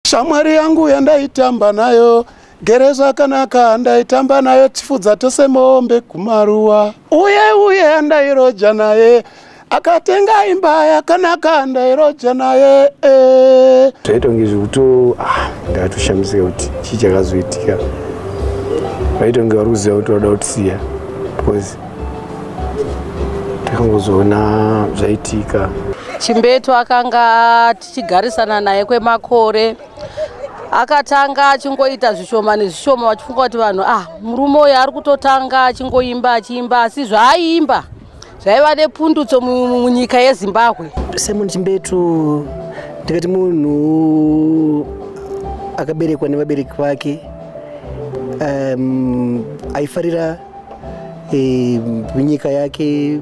Shamwari yangu yandaitamba nayo, gere zvakanaka, ndaitamba nayo tifudza tose mombe kumaruwa. Uye uye andairoja naye akatenga imba yakanaka, ndairoja naye e. Zvaita kunge zvekuto, ah, ndakatoshamisika kuti chii chakazoitika. Vaita kunge vari kuziva kuti vada kutisiya, because takangozoona zvaitika. Chimbetu akanga tichigarisana naye kwemakore. Akatanga achingoita zvishoma nezvishoma, vachifunga kuti vanhu, ah, murume uyu ari kutotanga achingoimba achiimba, asi zvaaiimba zvaiva nepundutso munyika yeZimbabwe. Simon Chimbetu ndikati munhu akaberekwa nevabereki vake, aifarira nyika yake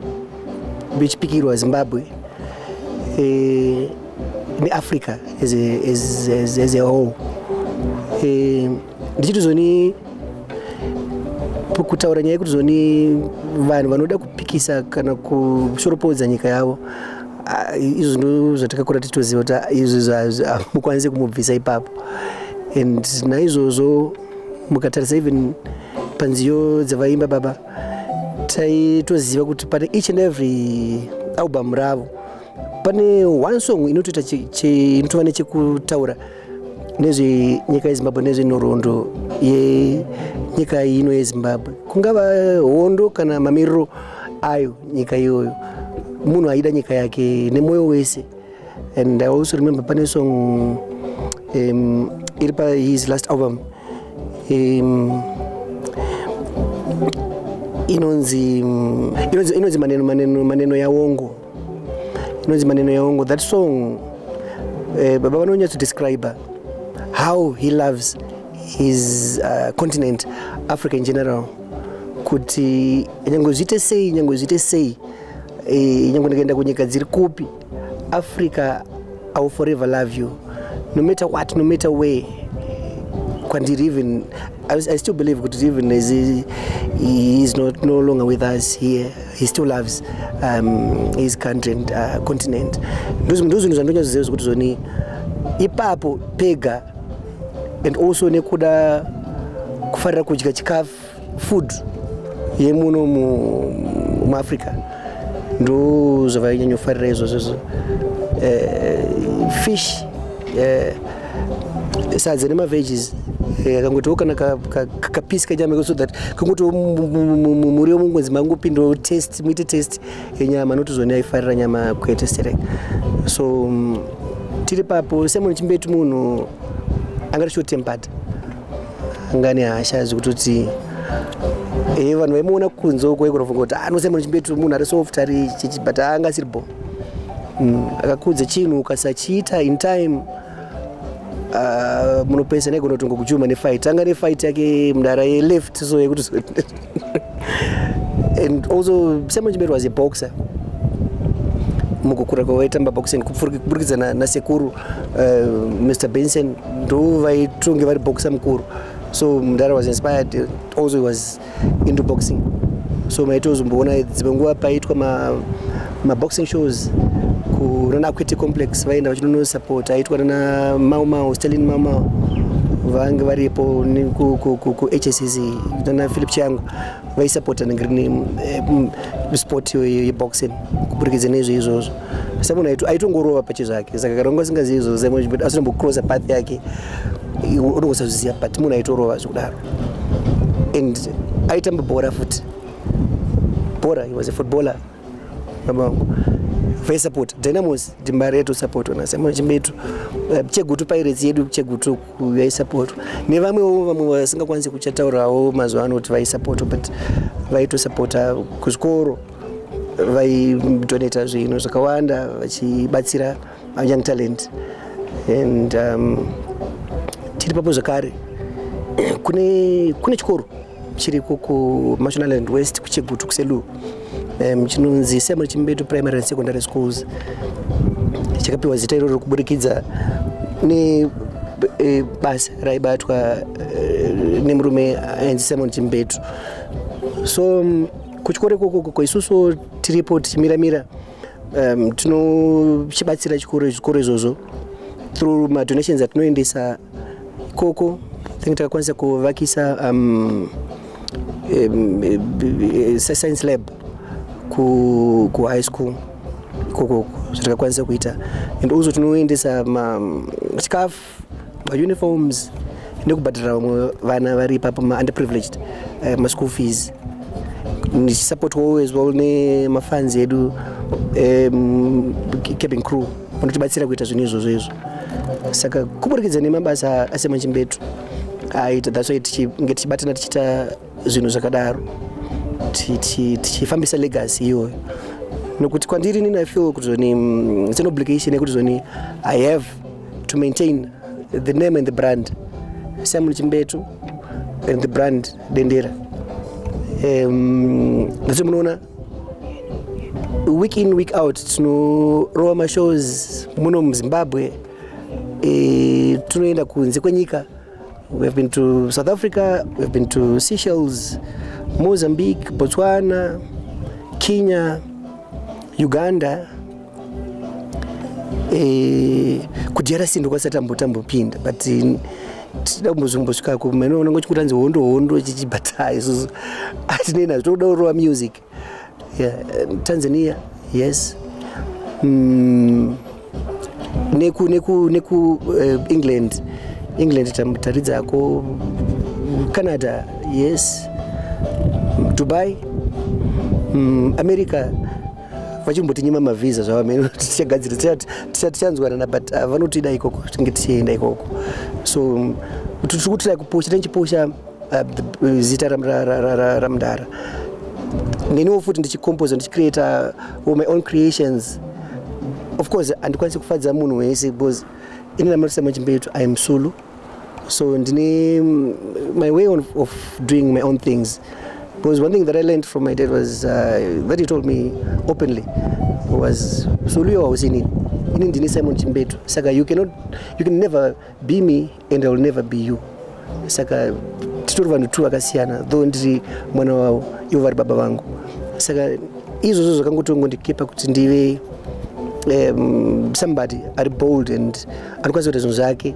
yechipikirwa Zimbabwe neAfrica as a whole. Ndichitozoni kutaura nyaya yekuti zoni vanhu vanoda kupikisa kana kushoropodza nyika yavo, izvo ndo zvatakakura tichitoziva kuti izvo hamukwanisi kumubvisa ipapo. And naizvozvo mukatarisa even panziyo dzavaimba baba, taitoziva kuti pane each and every album ravo pane one song inotoita inotova nechekutaura nezvenyika yeZimbabwe, nezvenhoroondo yenyika ino yeZimbabwe, kungava hondo kana mamiriro ayo nyika iyoyo. Munhu aida nyika yake nemwoyo wese. And I also remember pane song iri pahis last album, inonzi Maneno Yaongo, inonzi Maneno Yaongo. That song, baba vanonyatsodescribe how he loves his continent, Africa in general, kuti nyange zviite sei, nyange zviite sei, nyange ndikaenda kunyika dziri kupi, Africa, I will forever love you, no matter what, no matter where kwandiri. Even I still believe kuti even as he is not no longer with us here, he still loves his country and continent. Ndo zvinhu zvandonyatsoziva zvekuti zvoni ipapo pega. And also nekuda kufarira kudya chikafu, food yemuno muAfrica, ndo zvavainyanyofarira izvozvo, fish, sadza nemaveggies, akangotiwo kana kapisi kenyama, so that kangotiwo muriwo mungonzi mangopindawo taste, muite taste yenyama, notozoni aifarira nyama kwete sterek. So tiri papo, Simon Chimbetu munhu angari short tempered, anga nehasha zvekutoti vanhu vaimuona kunze uko vaigona kuti ano Simon Chimbetu munhu ari soft, ari chichi, but anga asiri bo. Akakudza chinhu ukasachiita in time, munopesa naigona kutongokuchuma nefight. Anga nefight yake mudara yeleft, so yekuti. And also Simon Chimbetu was a boxer mukukura kwavaitamba boxing kuburikidza nasekuru Mr Benson, ndo vaitonge vari boxer mukuru. So mudara was inspired, also he was into boxing. So maitozomboona dzimwe nguva paitwa maboxing shows kunana Aquatic Complex, vaenda vachinonosupport, aitwa nana Mau Mau, Stalin Mau Mau, vange varipo kuHSCC nana Philip Changu, vaisapota nengrini sport yeboxing kuburikidza nezvo izvozvo. Semunhu aitongorova pache zvake, saka kana unga usingazivi izvozvo, Simon asinombocrossa path yake unongosazviziva, but munhu aitorova zvekudaro. And aitamba bhora futi, bhora, he was a footballer. Baba vangu vaisapota Dynamos, Dembare yaitosapotwa naSimon Chimbetu, Chegutu Pirates yedu, Chegutu yaisapotwa nevamwewo, vamwe vasingakwanisi kuchataurawo mazuva ano kuti vaisapotwa, but vaitosapota kuzvikoro, vaidonata zvinhu zvakawanda vachibatsira young talent. And tiri papo zvakare, kune chikoro chiriko kuMashonaland West, kuChegutu, kuSelu, chinonzi Simon Chimbetu Primary and Secondary Schools. Chakapiwa zita iroro kuburikidza nebasa raibatwa nemurume ainzi Simon Chimbetu. So kuchikoro ikoko isusu tiripo tichimiramira, tinochibatsira chikoro, zvikoro izvozvo. Through madonations atinoendesa ikoko, tinge takakwanisa kuvakisa science lab kuhigh school ikoko, zvatakakwanisa kuita. And also tinoendesa chikafu, mauniforms, nekubhadhara vamwe vana vari ipapo, maunderprivileged, maschool fees, ndichisupportwawo as well nemafans edu, cabin crew vanotibatsira kuita zvinhu izvozvo izvo. Saka kuburikidza nemabasa aSimon Chimbetu aita, that's why tichinge tichibatana, tichiita zvinhu zvakadaro, tichifambisa legacy iyoyo. Nokuti kwandiri inini, I feel kuti zoni it's an obligation yekuti zoni I have to maintain the name and the brand Simon Chimbetu and the brand Dendera. That's munoona week in, week out tinorova mashows muno muZimbabwe, tinoenda kunze kwenyika. We have been to South Africa, we have been to Seychelles, Mozambique, Botswana, Kenya, Uganda, kuDRC ndokwasati tambopinda, but tida kumbozombosvikako. Mene chikutanzi hondo hondo chichibata, isusu hatinei nazvo, toda kurova music. Yeah, Tanzania, yes, neku England taridzako, Canada, yes, Dubai, America vachimbotinyima mavhisa zvavo, tichagadzira, tichanzwanana, but vanotida ikoko, tinge tichienda ikoko. So tiri kutry kupusha, tichipusha zita ramudara. Neniwo futi ndichicomposa, ndichicreata my own creations. Of course handikwanisi kufadza munhu wese, because ini naMarisa Chimbetu, I am solo, so ndine my way of doing my own things, because one thing that I learned from my dad was that he told me openly was, "Solo hausi inini, ini ndini Simon Chimbetu. Saka you cannot, you can never be me and I will never be you. Saka titori vanhu tu vakasiyana, though ndiri mwana wavo, ivo vari baba vangu." Saka izvozvo zvakangotongondikepa kuti ndive somebody ari bold and anokwanisa kuita zvinhu zvake,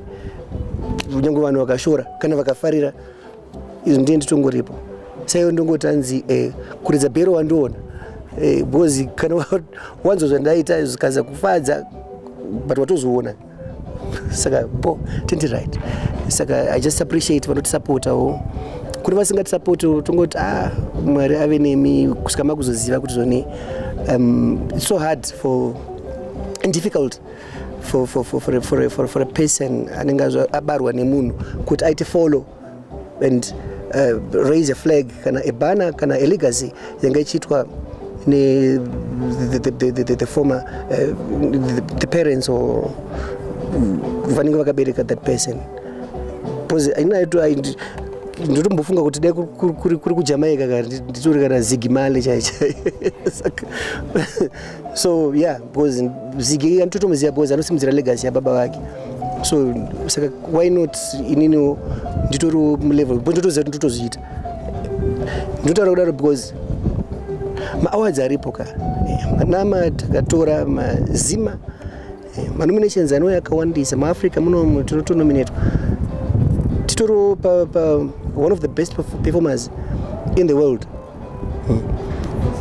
kunyange vanhu vakashora kana vakafarira. Izvo ndiye nditongoripo. Saiwo ndongoti anzi kuridza bhero wandiona, because kana wanzwa zvandaita zvikaza kufadza, but watozoona, saka bo tindi right. Saka I just appreciate vanotisapotawo. Kune vasingatisapoti, tongoti, ah, Mwari ave nemi kusvika makuzoziva kuti zvoni it's so hard for and difficult for a person anenge abarwa nemunhu kuti aite follow and raise a flag kana a banner kana a legacy yanga ichiitwa ne the former the parents or vanenge vakabereka that person, because inaito ndotombofunga kuti dai kuri kuJamaica ka, nditori kana Ziggy Marley chai chai. So yeah, because Ziggy andotomuziva because anosimudzira legacy yababa vake. So saka why not ininiwo nditoriwo mulevel, bo ndotoziva kuti ndotozviita. Ndinotaura kudaro because maawards aripo ka, manama takatora, mazima, manominations anouya akawandisa. MuAfrica munomu tinotonominatwa, titoriwo pa one of the best performers in the world.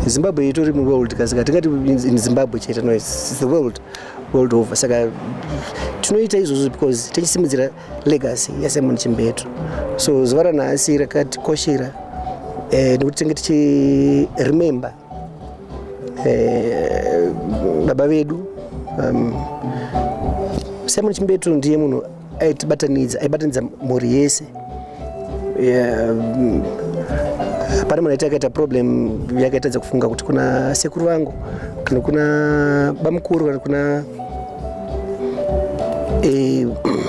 Zimbabwe itori muworld kasaka tingati in Zimbabwe chete? No, it's the world over. Saka tinoita izvozvo because tichisimudzira legacy yaSimon Chimbetu. So zuva ranhasi rakatikoshera, nekuti tinge tichiremember baba vedu. Simon Chimbetu ndiye munhu aitibatanidza, aibatanidza mhuri yese. Pane munhu aiti akaita problem yakaitadza kufunga kuti kuna sekuru vangu kana kuna bamukuru kana kuna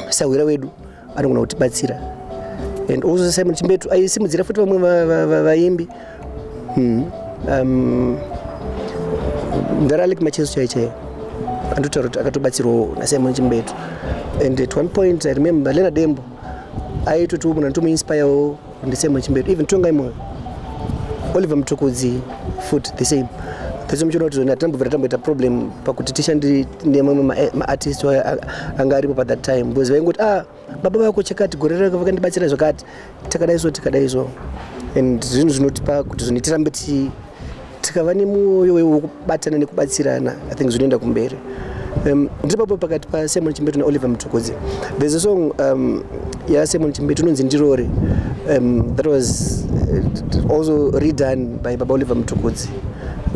sahwira wedu anogona kutibatsira. And also Simon Chimbetu aisimudzira futi vamwe vaimbi. Mudhara Alick Macheso chai chaiyo andotaura kuti akatobatsirwawo naSimon Chimbetu. And at one point, I remember Leonard Dembo aitoti munhu anotomuinspirewo ndiSimon Chimbetu. Even Tongai Moyo, Oliver Mtukudzi futi the same. That's muchiona kuti zvoni hatambobvira tamboita problem pakuti tishande nemamwe maartist anga aripo pa that time, because vaingoti, "Ah, baba vako chakati gore rako vakandibatsira zvakati, takadai so, tikadai so." And zvinhu zvinotipa kuti zvoni tirambe tikava nemwoyo wekubatana nekubatsirana. I think zvinoenda kumberi. Ndiri papo pakati paSimon Chimbetu naOliver Mutukudzi, there's a song yaSimon Chimbetu inonzi "Ndirore", that was also redone by Baba Oliver Mutukudzi,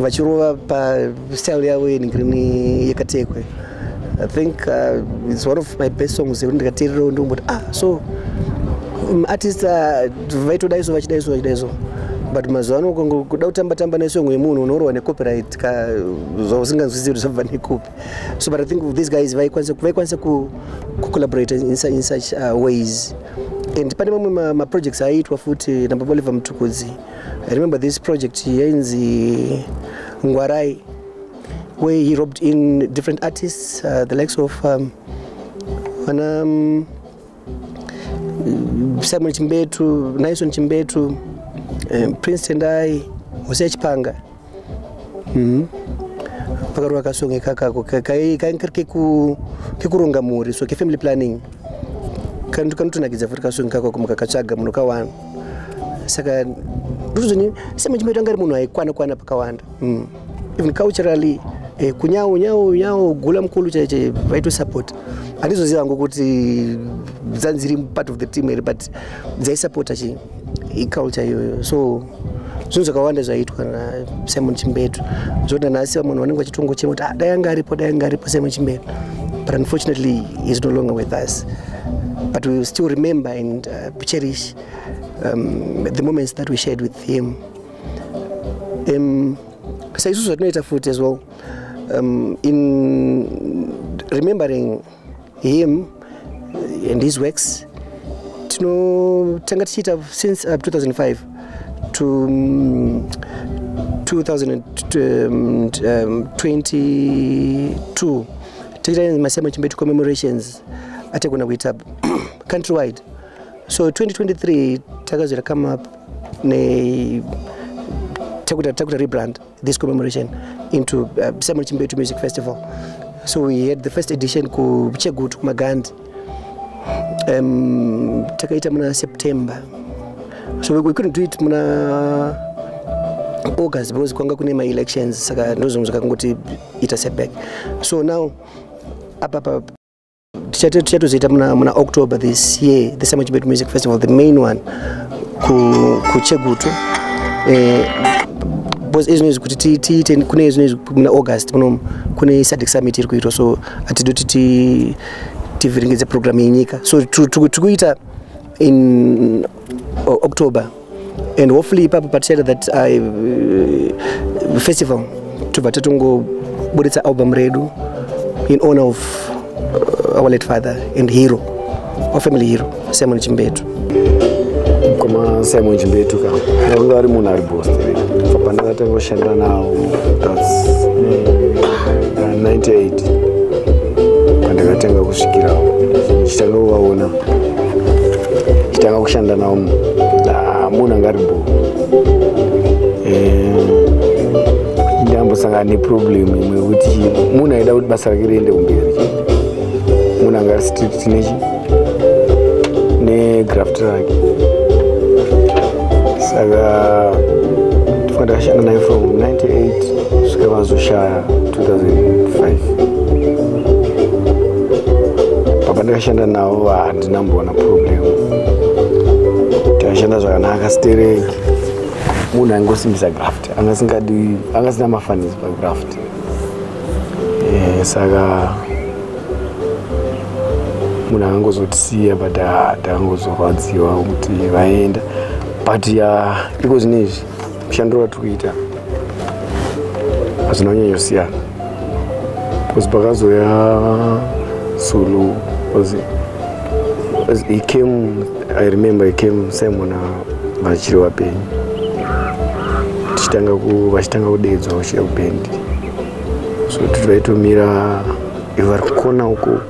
vachirova pastyle yavo yenhingirini yekatekwe. I think it's one of my best songs yekuti ndikateererawo ndomboti, "Ah, so artist vaitodai so, vachidai so, vachidai so." But mazuva ano kuda kutamba tamba nesong yemunhu, unorohwa necopyright ka zvausinganzwisisi kuti zvabva nekupi. So, but I think these guys vaikwanisa kucollaborate in such ways. And pane mamwe maprojects aiitwa futi nababa Oliver Mutukudzi. I remember this project yainzi "Ngwarai", where he roped in different artists, the likes of vana Simon Chimbetu, Naison Chimbetu, Prince Tendai, Hosea Chipanga. Pakarova kasong ikakako kainge kari kekuronga mhuri, so kefamily planning. Kanotonakidza futi kasong ikakako, mukakatsvaga munokawana. Saka ndotozoni Simon Chimbetu anga ari munhu aikwana kwana pakawanda. Even culturally, kunyau nyau nyau gula mukulu chaiche vaitosapota. Handizoziva hangu kuti dzanziri part of the team here, but dzaisapota chi iculture iyoyo. So zvinhu zvakawanda zvaiitwa naSimon Chimbetu zvokuti nanhasi vamwe vanenge vachitongochema kuti, "Ah, dai anga aripo, dai anga aripo Simon Chimbetu." But unfortunately he is no longer with us, but we will still remember and cherish the moments that we shared with him. Saisusu zvatinoita futi as well, in remembering him and his works, tinotanga tichiita since 2005 to 2022, tichiita maSimon Chimbetu commemorations atigona kuita countrywide. So 2023 takazoita come up ne takuta rebrand this commemoration into Simon Chimbetu Music Festival. So we had the first edition kuChegutu, kuMagandi. Takaita muna September. So we couldn't do it muna August because kwanga kune maelections, saka ndozvimwe zvakangoti ita setback. So now apa tichatozoita muna October this year the Simon Chimbetu Music Festival, the main one kuChegutu, because izvino kuti tiite kune izvino muna August muno kune SADC summit iri kuitwa, so hatidi kuti tivhiringidze program yenyika. So tiri kuita in October, and hopefully ipapo patichaita that festival, tobva tatongoburitsa album redu in honor of our late father and hero, our family hero, Simon Chimbetu. Mukoma Simon Chimbetu ka vanga vari munhu ari boss. Kubva pandakatanga kushanda navo, that's 98 pandakatanga kusvikirawo, ndichitanga kuvaona, chitanga kushanda navo, munhu anga ari bo. Ndambosangana neproblem imwe yekuti munhu aida kuti basa rake riende kumberi. Munhu anga ari strict nechi negraft rake. Saka ndifanga ndakashanda naye from 98 kusvika vazoshaya 2005. Papa ndakashanda navo, handinamboona problem. Takashanda zvakanaka stereki. Munhu aingosimbisa graft, angasingadi, angasina mafanisi pagraft. Saka munhu akangozotisiya, but ndakangozorwadziwa kuti vaenda. But ya iko zvinezvi mushandiro watiri kuita hazvina kunyanyosiyana, because pakazoya Sulu, because he came, I remember he came Simon vachiri vapenyu, tichitanga vachitanga kudedzwa vachiya kubhendi. So titi vaitomira ivo vari kukona uko,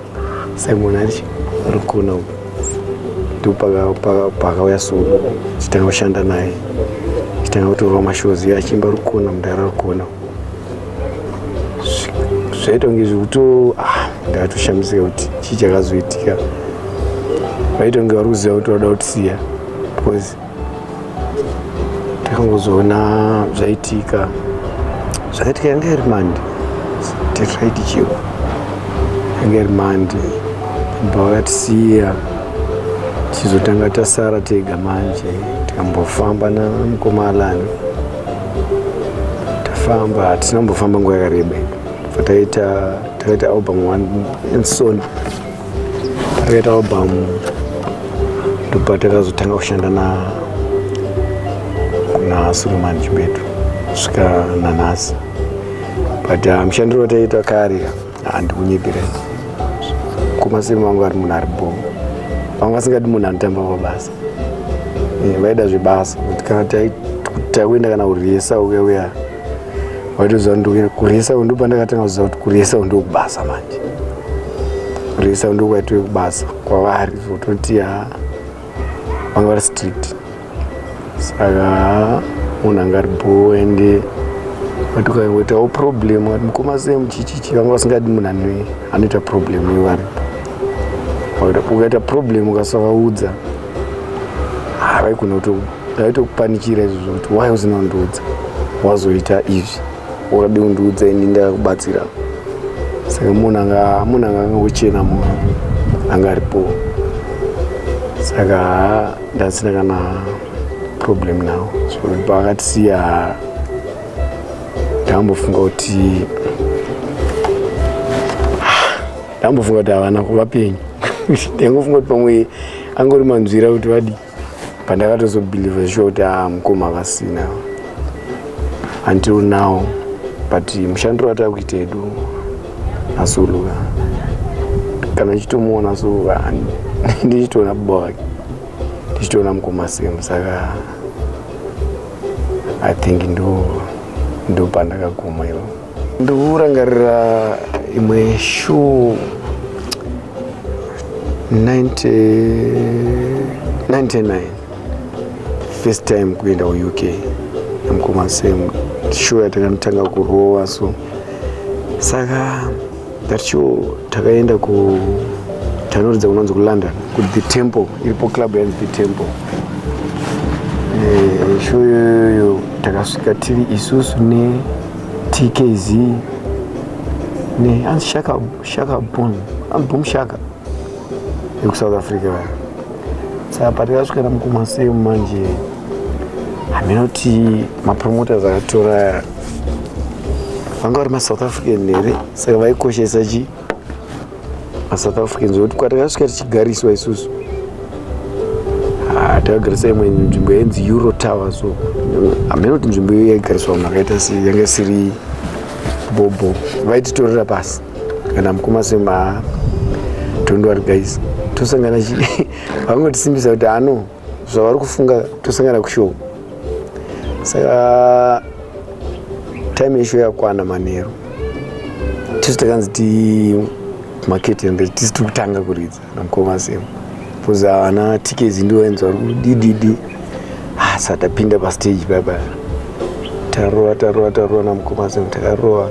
Simon ari kukona uko. Ndipo pakauya Sulu, tichitanga kushanda naye, tichitanga kutorwa mashows, achiimba rukona, mudhara rukona. Zvaita kunge zvekuto ndakatoshamisika kuti chii chakazoitika. Vaita kunge vari kuziva kuti vada kutisiya, because takangozoona zvaitika. Zvakaitika yanga iri Monday, tiraiti chiwo yanga iri Monday. Bva vakatisiya, tichizotanga tasara tega manje. Tikambofamba namukoma Alani, tafamba, hatina kumbofamba nguva yakareba. Bva taita, takaita album one and takaita album, ndopa takazotanga kushanda naSuleiman Chibetu kusvika nanhasi. But mushandiro wataita kare, handikunyeperai, kumasemi vangu ari munhu ari bho. Vanga vasingadi munhu anotamba pabasa. Vaida zvebasa, kuti kana takuenda kana kuresa uya uya, waitoziva kuresa. Ndo pandakatanga kuziva kuti kuresa ndokubasa manje, kuresa ndokwaitove kubasa kwavari. Zvototi ha, vanga vari strict. Saka munhu anga ari bho, ende vati ukangoitawo problem, ati mukoma Semu chichichi, vanga vasingadi munhu anoita problem. Ivo aripo, ukaita problem ukasavaudza, vaigona vaitokupanikira izvozvo kuti why usina kundiudza, wazoita izvi, wakadi kundiudza, ini ndakakubatsira. Saka munhu anga akangochena, munhu anga aripo. Saka ndasina kana problem nawo. So paakatisiya, ndambofunga kuti havana kuvapenyu. Ndangofunga kuti pamwe angori manzwira kuti vadi. Pandakatozobelieva sure kuti a mukoma vasina until now. But mushandiro watakuita edu naSulu, kana ndichitomuona so, ndichitoona baba wake, ndichitoona mukoma Semu. Saka I think ndo pandakaguma ivo. Ndikurangarira imwe show 99, first time kuenda kuUK namukoma Semu, show yatakanotanga kurova. So saka that show takaenda ku tanoridza kunonzi kuLondon, kuThe Temple, iripo club yanzi The Temple. Show iyoyo takasvika tiri isusu neTKZ neanzi Shaka, Shaka Bon, Boom Shaka yekuSouth Africa vaya. Saka patakasvika namukoma Semu manje, hamina kuti mapromoters akatora vanga vari maSouth African here, saka vaikoshesa chi maSouth Africans, kuti kwatakasvika tichigariswa isusu, takagarisa imwe nzvimbo yainzi Euro Tower. So hamena kuti nzvimbo iyo yaigariswa vanhu vakaita sei, yanga isiri bobo. Vaititorera pasi kana mukoma Sema, "Don't worry guys, tosangana chi." Vangotisimbisa kuti ano zvavari kufunga, tosangana kushow. Saka time yeshow yakwana manheru, tisu takanzi ti maketi, tisi tiri kutanga kuridza namukoma Semu, because havana tickets, ndoenzi vari kudididi. Saka tapinda pastage papa, tarova, tarova, tarova namukoma Semu, takarova,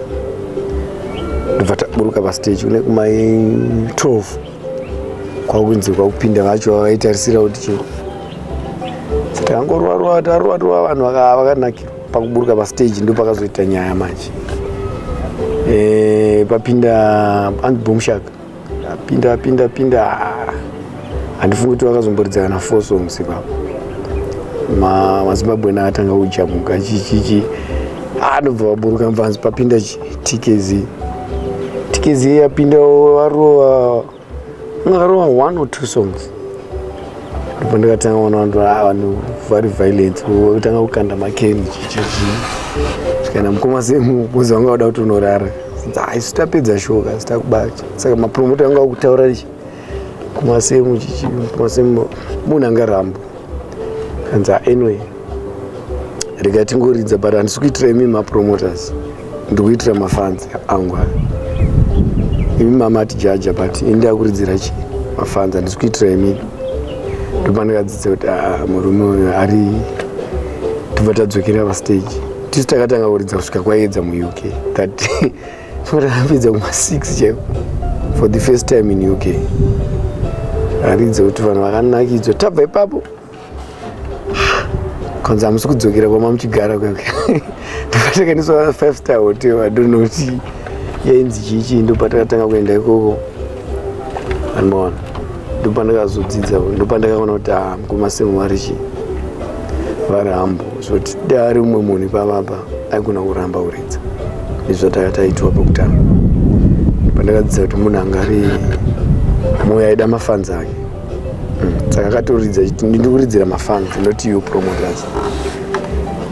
ndobva taburuka pastage kune kumai 12, kwakunzi kwakupinda vacho vaitarisira kuti chii. Takangorova rova, tarova rova, vanhu vakanakirwa. Pakuburuka pastage ndo pakazoita nyaya manje. Papinda anzi Boom Shaka, apinda, pinda, pinda, handifungi kuti vakazomboridza kana four songs ipapo. MaZimbabwean akatanga kujamuka, chichichi, anobva vaburuka, mvanzi papinda TKZ. TKZ yapinda, varova, vakarova one or two songs, ndipo ndakatanga kuona vanhu, vanhu vari violent, votanga kukanda makeni, chichichi. Kana mukoma Semu muzi vanga vada kuti unorara, isu tapedza show kasi takubata. Saka mapromota anga akutaura ichi kumasemu chichi, kumasemu munhu angaramba, kanzi, "Anyway, rega tingoridza, but handisi kuitira imi mapromoters, ndikuitira mafans angu aya. Imi mamatijaja, but ini ndakuridzira chi mafans, handisi kuitira imi." Ndopandakadzidza kuti murume uyu ari. Tobva tadzokera pastage, tisu takatanga kuridza kusvika kwaedza muUK. That Takapedza kuma 6 chaiko for the first time in UK. Aridza kuti vanhu vakanakidzwa. Tabva ipapo kwanzi hamusi kudzokera kwama muchigara kwekwe. Ndopatakaendeswa 5-star hotel, I don't know kuti yainzi chii chii, ndopatakatanga kuenda ikoko. Anomaona, ndopandakazodzidza, ndopandakaona kuti ah, mukoma Semu vari chii, vari humble, zvoti dai ari mumwe munhu ipapapa aigona kuramba kuridza nezvataka taitwa pekutanga. Pandakadzidza kuti munhu anga ari mwoyo aida mafans ake. Saka akatoridza achiti ndiri kuridzira mafans, not you promoters.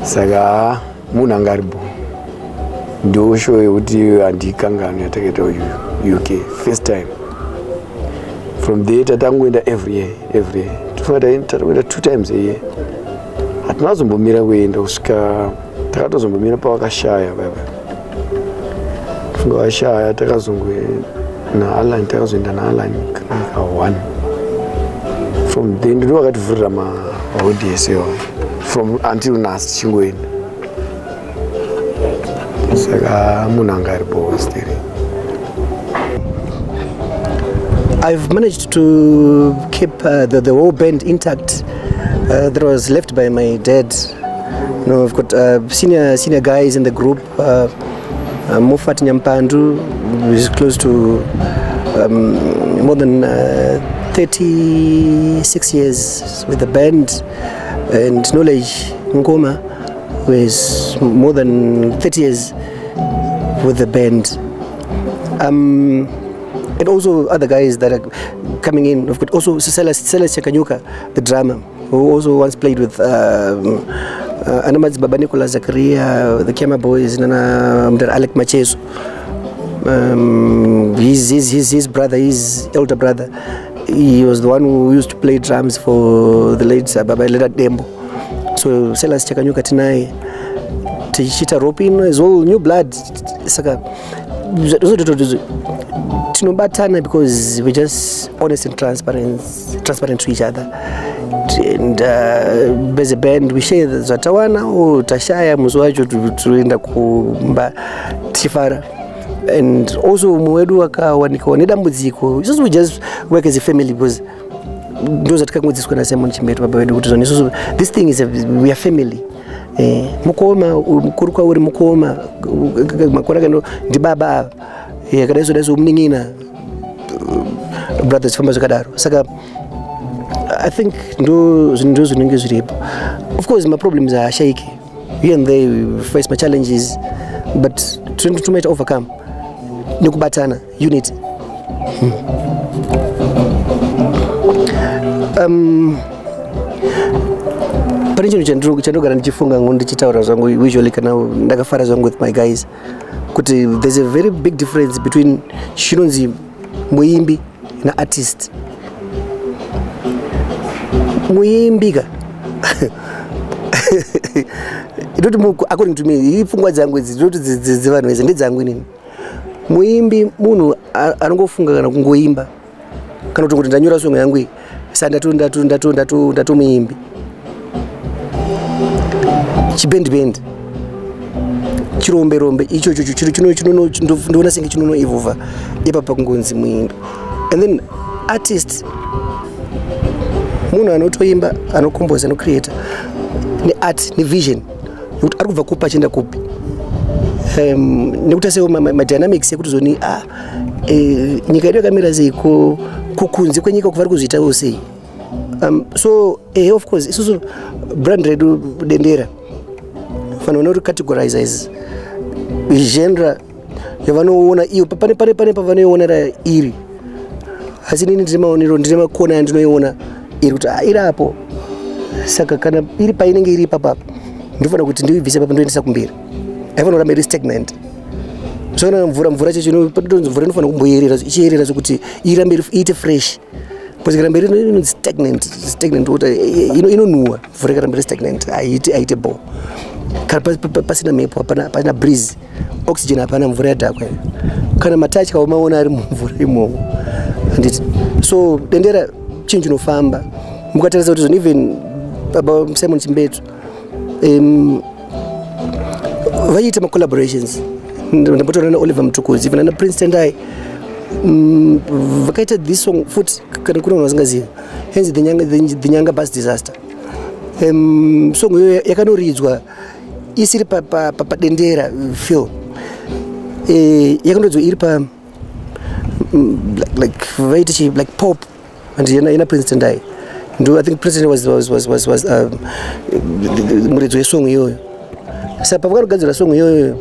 Saka munhu anga ari bo ndo show yekuti handikanganwi yatakaita UK first time. From there tatangoenda every year, every year. Tofunga tatakuenda two times a year. Hatina kuzombomira kuenda kusvika takatozombomira pavakashaya vaiva. Funga vashaya takazongo naAlan, takazoenda naAlan ka one. From then ndo vakativhurira marodhi ese iwayo from until nhasi tichingoenda. Saka munhu anga aripo still. I've managed to keep the whole band intact that was left by my dad. I've got senior guys in the group. Mufat Nyampandu, who is close to more than 36 years with the band, and Knowledge Ngoma, who is more than 30 years with the band. And also other guys that are coming in. We've got also Silas Chakanyuka, the drummer, who also once played with Anamaz Baba Nicolas Zakaria, the Khiama Boys, Nana Mdar Alec Macheso. His brother, his elder brother, he was the one who used to play drums for the late Baba Leonard Dembo. So Silas Chakanyuka tinaye tichiita rope in as well, new blood. Saka tinobatana because we're just honest and transparent to each other. And as a band we share zvatawana or tashaya musi wacho, toenda kumba tichifara. And also mumwe wedu akawanikwa nedambudziko, isusu we just work as a family, because ndo zvatikangodzidziswa naSimon Chimbetu, baba vedu, kuti zvona isusu this thing is we are family. Mukoma mukuru kwauri mukoma, makore akano ndibaba ava, akadai so dai so munin'ina, brothers, famba zvakadaro. Saka I think ndo ndo zvinenge zviripo. Of course maproblems haashayiki. Here and there we face machallenges, but tomaita overcome nekubatana, unity. Pane chinhu chandogara ndichifunga ngo ndichitaura zvangu usually kana ndakafara zvangu with my guys, kuti there's a very big difference between chinonzi muimbi naartist. Muimbi ka ndoti, according to me, ipfungwa dzangu idzi, ndoti dzevanhu vese, ndedzangu inini. Muimbi munhu anongofunga kana kungoimba, kana kuti ndanyora song yangu iyi, sa ndatomuimbi. Chibhendi bhendi, chirombe rombe ichocho chiro ndoona senge chinonoevolva ipapa kungonzi muimbi. And then artist munhu anotoimba, anocomposa, anocreata neart nevision yekuti ari kubva kupi achienda kupi, nekuti asewo madynamics ekuti zoni nyika yedu yakamira sei, kukunze kwenyika kuvari kuzviitawo sei. So of course isusu brand redu Dendera, vanhu vanoricategorize as genre yavanoona iyo, pane pavanoionera iri, asi inini ndine maonero, ndine makona yandinoiona iri kuti iri apo. Saka kana iri painenge iri ipapapa, ndinofanira kuti ndiibvise papa ndoendesa kumberi. Haifanira kuramba iri stagnant. So kana mvura chacho inotonzi mvura inofanira kumboyerera, ichiyerera sokuti irambe iite fresh, because ikaramba iri inonzi stagnant water, inonhuhwa. Mvura ikaramba iri stagnant haiite bho. Kana pasina mhepo, hapana, pasina breeze, oxygen hapana, mvura yadhakwa iyo. Kana matatya wamaona ari mumvura imomo, handiti? So Dendera chinhu chinofamba. Mukatarisa kuti zvona even baba Simon Chimbetu vaiita macollaborations Ndambotaura naOliver Mtukudzi, even naPrince Tendai, vakaita this song futi. Kana kuna vanhu vasingazivi, hence the Nyanga bus disaster, song iyoyo yakanoridzwa isiri padendera feel. Yakanoridzwa iri pa like vaiti chi like pop, and yena Prince Tendai ndo, I think President was muridzi wesong iyoyo. Saka pavakanogadzira song iyoyo,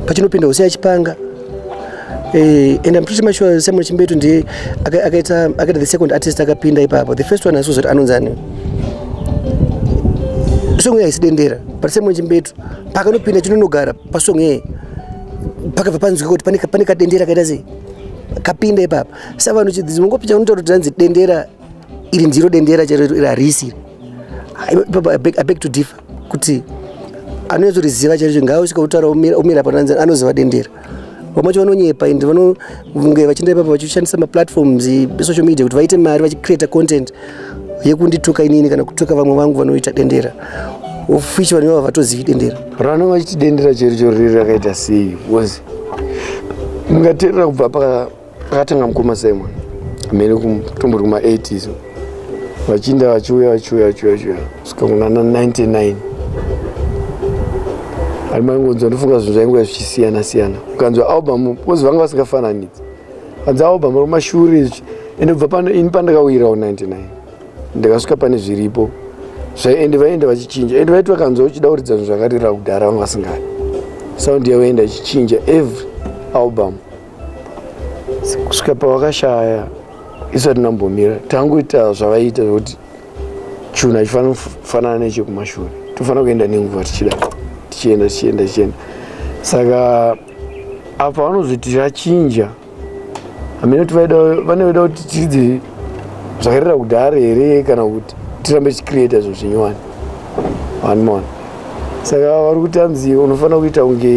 pachinopinda Hosiah Chipanga, and I'm pretty much sure Simon Chimbetu ndiye akaita the second artist akapinda ipapo. The first one asozoti anonzani. Song iyo haisi dendera, but Simon Chimbetu pakanopinda, chinonogara pasong iye, pakabva panzwika kuti pane kadendera kaita sei kapinda ipapo. Saka vanhu dzimongopinda unotaura kuti ranzi dendera iri, ndiro dendera chero iri harisi ipapo. I beg to differ kuti anonyatsoriziva chaizvo ngausvika kutaura omira pananzi anoziva dendera. Vamwe vacho vanonyepa, ende vanonge vachienda ipapo vachishandisa maplatforms esocial media kuti vaite mari, vachicreata content yekundituka inini kana kutuka vamwe vangu vanoita dendera, of which vanhu ivava vatozivi dendera. Rano vachiti dendera chero chero riri rakaita sei? Because mungateerera kubva pakatanga mukoma Simon amene, tombori kuma-80s, vachiinda vachiuya, vachiuya, vachiuya, vachiuya kusvika kunana 99, ari maingonzwa. Ndofunga zvinhu zvainguva zvichisiyana siyana. Ukanzwa album, because vanga vasingafananidzi, kanza album romashure, ende kubva pano ini pandakawirawo 99, ndakasvika pane zviripo, ende vaenda vachichinja. Ende vaiti vakanzwa uchida kuridza zvinhu zvakarira kudhara, vanga vasingadi. Sound yavo enda ichichinja every album kusvika pavakashaya. Isu hatinambomira, tangoita zvavaiita, zvokuti chinhu hachifanira kufanana nechekumashure, tofanira kuenda nenguva, tichida tichienda, tichienda, tichienda. Saka apa vanozoti rachinja, hamene kuti vanoida kuti tiridze zvakarira kudhara here kana kuti tirambe tichicreata zvinhu zvinyowani. Vanimona, saka vari kuti anzi unofanira kuita kunge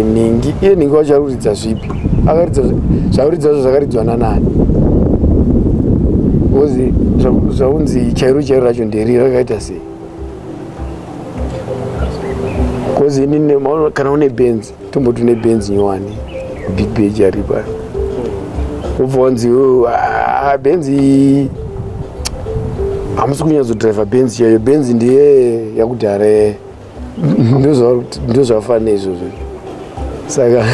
nhingi. Iye nhingi wacho ari kuridza zvipi? Akaridza zvakuridza zvo zvakaridzwa nanani? Because zvaunzi chairo chairo racho nderi rakaita sei? Because inini kana une Benz, tomboti une Benz nyowani, big bage aripo, wobva wanzi, "Ah, Benz iyi hamusi kunyatsodhiraivha Benz chaiyo, Benz ndiye yakudhara." Ndozvafanira izvozvo. Saka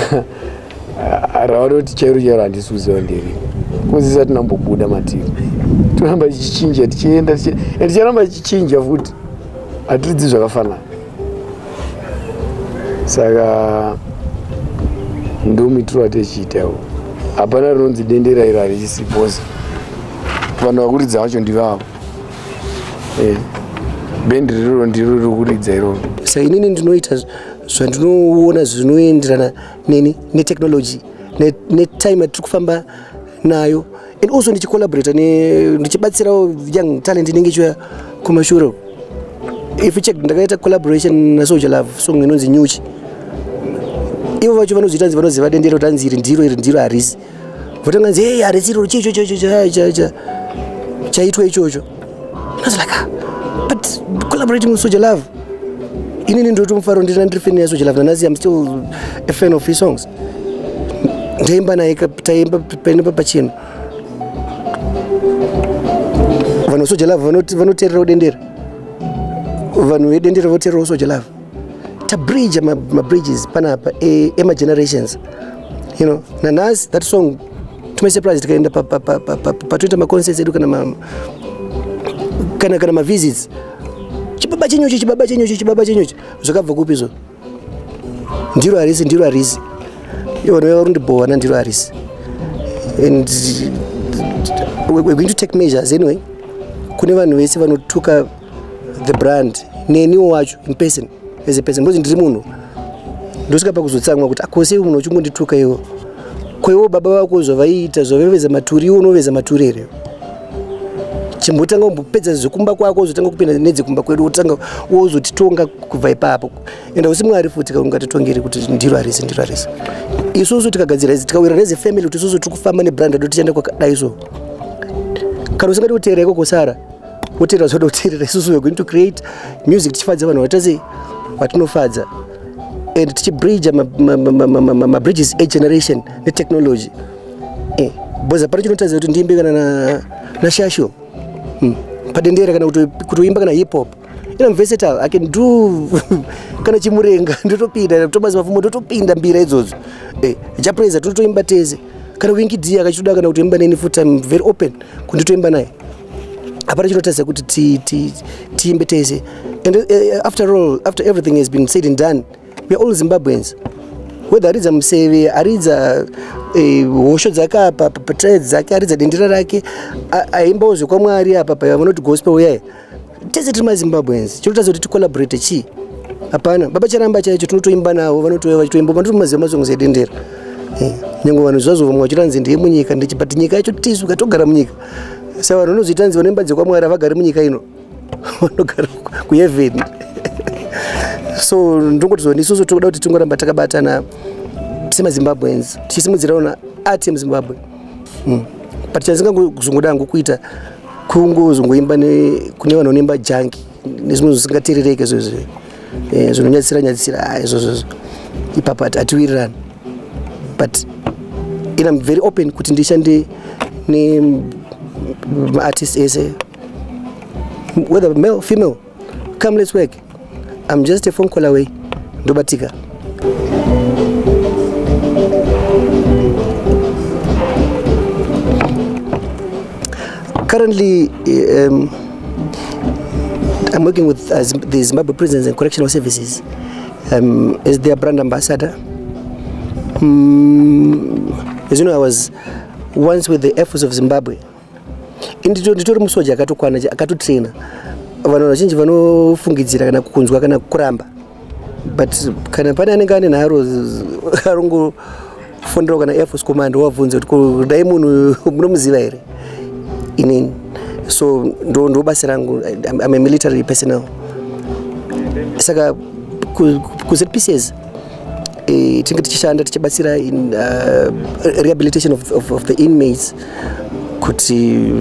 ravanoti chairo chairo handisi kuziva nderi, because isati nambobuda matiri, toramba tichichinja, tichienda, ende ticharamba tichichinja futi, hatiridzi zvakafanana. Saka ndomuitiro watichiitawo. Hapana rinonzi dendera iro, harichisi, because vanhu vakuridza vacho ndivavo. Bhendi riroro ndiro riri kuridza iroro. Saka inini ndinoita zvandinoona zvinoenderana neni, netechnology, netime yatiri kufamba nayo, and also ndichicollaborata, ndichibatsirawo young talent inenge ichiuya kumashure. If you check, ndakaita collaboration naSoul Jah Love, song inonzi Nyuchi. Ivo vacho vanozoita nzi vanoziva dendera kuti anzi iri ndiro, iri ndiro, harisi. Votanga nzi, "Hey, harisi iro, chicho chaitwa ichocho." I was like, "Ah, but collaborating with Soul Jah Love, inini ndotomufaro. Ndiri fan yaSoul Jah Love nanhasi. I'm still a fan of his songs. Ndaimba naye, taimba penepa pachino. Vanhu veSoul Jah Love vanoteererawo dendera, vanhu vedendera voteererawo Soul Jah Love. Tabridge mabridges panapa emagenerations. Nanhasi that song, to my surprise, tikaenda patoita maconcerts edu kana mavisits, "Chibaba chenyuchi, chibaba chenyuchi, chibaba chenyuchi." Zvakabva kupi izvo? Ndiro harisi, ndiro harisi. Ivo vanhu vari kundibhowa nandiro harisi, and we're going to take measures anyway kune vanhu vese vanotuka the brand, neniwo wacho in person, as a person, because ndiri munhu, ndosvika pakuzotsamwa kuti akose munhu uchingondituka iwo koiwo baba vako zvavaiita zvaveveza maturi, iwo unoveza maturi here? Chimbotanga umbopedza zvekumba kwako, uzotanga kupinda nedzekumba kwedu, wotanga wozotitonga kubva ipapo. Ende hausi Mwari futi ungatitongeri kuti ndiro harisi, ndiro harisi. Isusu tikagadzira idzi, tikawira as a family kuti isusu tiri kufamba nebrand yedu, tichienda kwakadai. So kana usingadi kuteerera ikoko, sara woteerera zvoda kuteerera. Isusu we are going to create music tichifadza vanhu, vaita sei, vatinofadza. And tichibridge mabridges egeneration netechnology, because hapana chinotaridza kuti ndiimbe kana naShasho padendera kana kutoimba kana hip hop. I'm versatile. I can do kana chimurenga ndotopinda, Thomas Mapfumo ndotopinda, mbira idzodzo, Jah Prayzah totoimba tese. Kana Winky D akachitoda kana kutoimba neni futi, I'm very open kunditoimba naye. Hapana chinotaridza kuti tiimbe tese. And after all, after everything has been said and done, we are all Zimbabweans. Whether aridza museve, aridza hosho dzake apa patrade dzake, aridza dendera rake, aimbawo zvekwamwari apa vanoti gospel uyai, tese tiri maZimbabweans. Chinotaridza kuti ticollaborate chii? Hapana. Baba Charamba chaicho tinotoimba navo, vanotouya vachitoimba, vanotomaziva masongs edendera. Nyange vanhu zvazvo vamwe vachiranzi ndeye munyika ndichi, but nyika yacho tisu katogara munyika. Saka vanhu vanozoita nzi vanoimba dzekwamwari havagari munyika ino, vanogara kuheaven. So ndongoti zoni isusu toda kuti tingoramba takabatana semaZimbabweans, tichisimudzirawo art yemuZimbabwe. But chandisingazongoda hangu kuita kungozongoimba kune vanhu vanoimba junk nezvimwe zvisingateerereke izvozvo, zvinonyadzisira nyadzisira izvozvozvo, ipapo hatiwirirani. But I'm very open kuti ndishande nemaartist ese, whether male, female, come, let's work. I'm just a phone call away, ndobatika. Currently, I'm working with the Zimbabwe Prisons and Correctional Services as their brand ambassador. As you know, I was once with the Air Force of Zimbabwe. Nditori musoja akatokwana, akatotraina. Vanhu vazhinji vanofungidzira kana kukunzwa kana kuramba, but kana pane anenge ane nharo, arongofundirawo kana Air Force command, wabvunza kuti dai munhu munomuziva here inini. So ndo basa rangu. I'm a military personnel. Saka kuZPCS tinenge tichishanda tichibatsira in rehabilitation of the inmates, kuti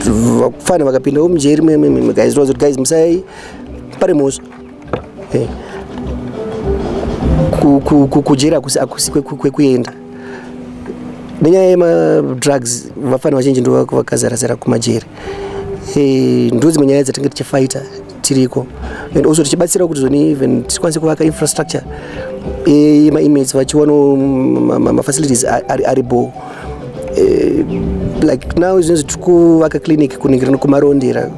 vafana vakapindawo mujeri, guys, kuti guys, musai pare mhosva. Kujeri hakusi kwekuenda. Nenyaya yemadrugs, vafana vazhinji ndo vakazarazara kumajeri. Ndo dzimwe nyaya dzatinge tichifaita tiriko, and also tichibatsira kuti zoni even tikwanise kuvaka infrastructure yemainmates, vachiwanawo mafacilities aribo. Like now zvinonzi tiri kuvaka clinic kuningirana kuMarondera,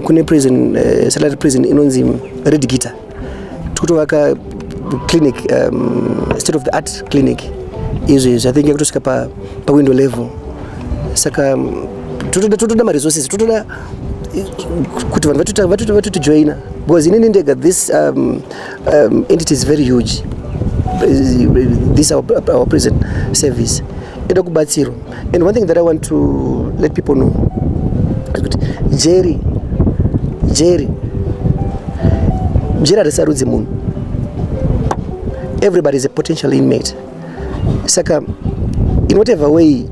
kune prison, satellite prison inonzi Red Gita. Tiri kutovaka clinic, state of the art clinic izvezvi. I think yakutosvika pawindow level. Saka totoda maresources, totoda kuti vanhu vatotijoina, because inini ndega, this entity is very huge. This our prison service ida kubatsirwa. And one thing that I want to let people know is kuti jeri harisarudzi munhu. Everybody is a potential inmate. Saka in whatever way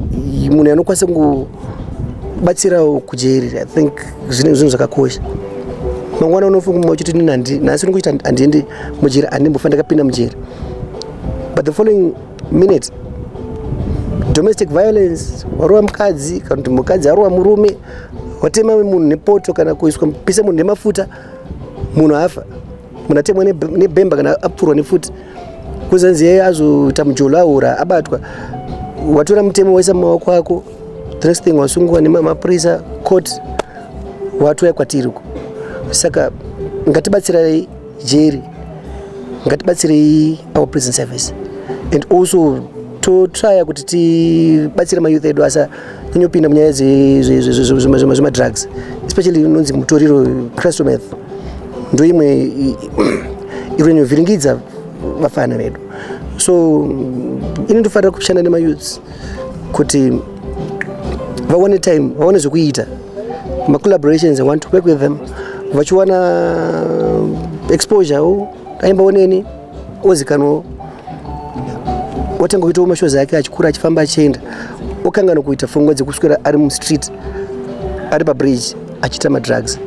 munhu anokwanisa kungobatsirawo kujeri, I think zvine zvinhu zvakakosha. Mangwana unofunga uchiti nhasi unongoita handiendi mujeri, handimbofa ndakapinda mujeri, but the following minute domestic violence, warova mukadzi, kana kuti mukadzi arova murume, watema munhu nepoto, kana kuiswa pisa munhu nemafuta, munhu afa, munhu atemwa nebhemba kana apfurwa nefuti, kuzanzi yeye azoita mujolo, aura, abatwa, watora mutemo waisa mumaoko ako. The next thing wasungwa nemapurisa, court, watouya kwatiri uko. Saka ngatibatsirai jeri, ngatibatsirei our prison service, and also totrya kuti tibatsire mayouth edu asanyanyopinda munyaya zvemadrugs, especially inonzi mutoriro, crystal meth. Ndo imwe iri kunyanyovhiringidza vafana vedu. So ini ndofanira kushanda nemayouths kuti vawane time, vawane zvekuita, macollaborations. I want to work with them, vachiwana exposure wo, aimbawo neni, ozikanwawo, watanga kuitawo mashows ake, achikura, achifamba, achienda, okangana kuita pfungwa dzekuswera ari mustreet, ari pabridge, achiita madrugs.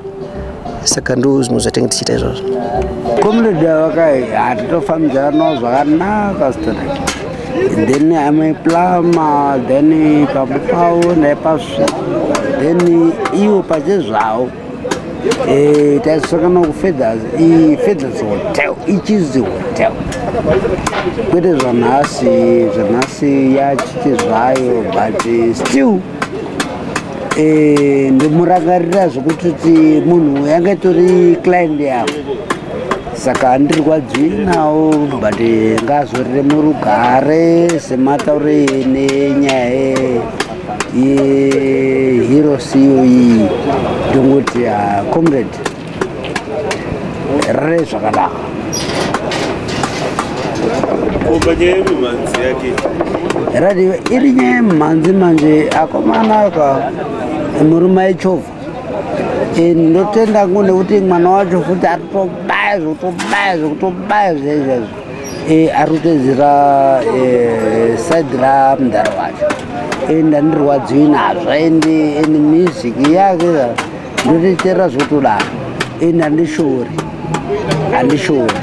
Saka ndo zvimwe zvatinge tichiita izvozvo. Comrade vakai hatitofambidzanawo zvakanaka sterek. Then I'm a plumber, then pamba pavo ndaipasvika, then ivo pachezvavo taisangana kuFeathers, iFeathers Hotel, ichizi hotel, kwete zvanhasi. Zvanhasi yachichi zvayo, but still ndimurangarira zvekutoti munhu yanga itori client yavo, saka handirwadziwi nawo, but ngazorere murugare. Semataure nenyaya yeHeroes iyoyi, ndongoti comrade, rare zvakanaka. Komba nyaya yemimhanzi yake. Radi iri nyaya yemimhanzi manje, akomana ka, murume aichovha. Ndotenda ngo nekuti mwana wacho futi ari kutobaya zvekutobaya, zvekutobaya zvaizvazvo, ari kutedzera side ramudhara wacho, and handirwadziwi nazvo, and music yake ndototera zvotodaro, and handishori, handishori.